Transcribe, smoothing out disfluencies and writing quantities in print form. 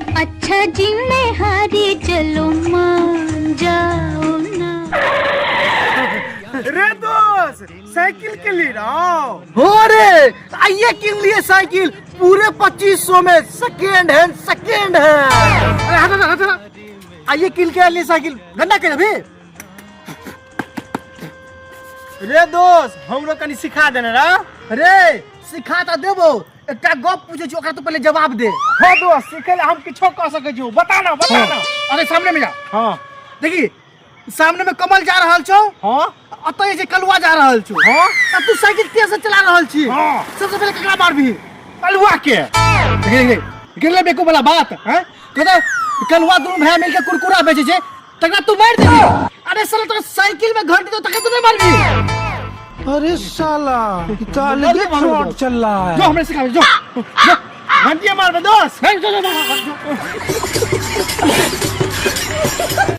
अच्छा जी मैं हारी, चलो मान जाओ ना। रे दोस्त, साइकिल के लिए रहो। हो रे, आइए किन लिए साइकिल पूरे 2500 में, सेकेंड हैंड, सेकेंड हैंड। अरे हट, हट, हट, हट। आइए किन के लिए साइकिल, गंदा के अभी। रे दोस्त, हमरो कनी सिखा देने रा। रे सिखा त देबो, एकटा गप पूछे छी, ओकरा तो पहले जवाब दे। हाँ दोस्त, सीखे ला हम किछो कह सकै छी, बता ना, बता ना। अरे सामने में जा। हाँ। देखी सामने में कमल जा रहल छौ। हाँ। अतः जे कलुआ जा रहल छौ। हाँ। त तू साइकिल तेज से चला रहल छी। हाँ। सबसे पहले केकरा मारबी? कलुआ के। देखी, देखी, गिरले बेको वाला बात हैं? कहते कलुआ दुनू भाई मिलके कुरकुरा बेचे छे, तकरा तू मार देबी। अरे साला तोरा साइकिल में घंटी दो, तकरा तू नहीं मारबी। अरे साला ये तो अलग ही फ्रॉड चल रहा है। जो हमरे सिखावे, जो जो घंटिया मारबे दोस्त। नहीं, जो, जो, जो, जो।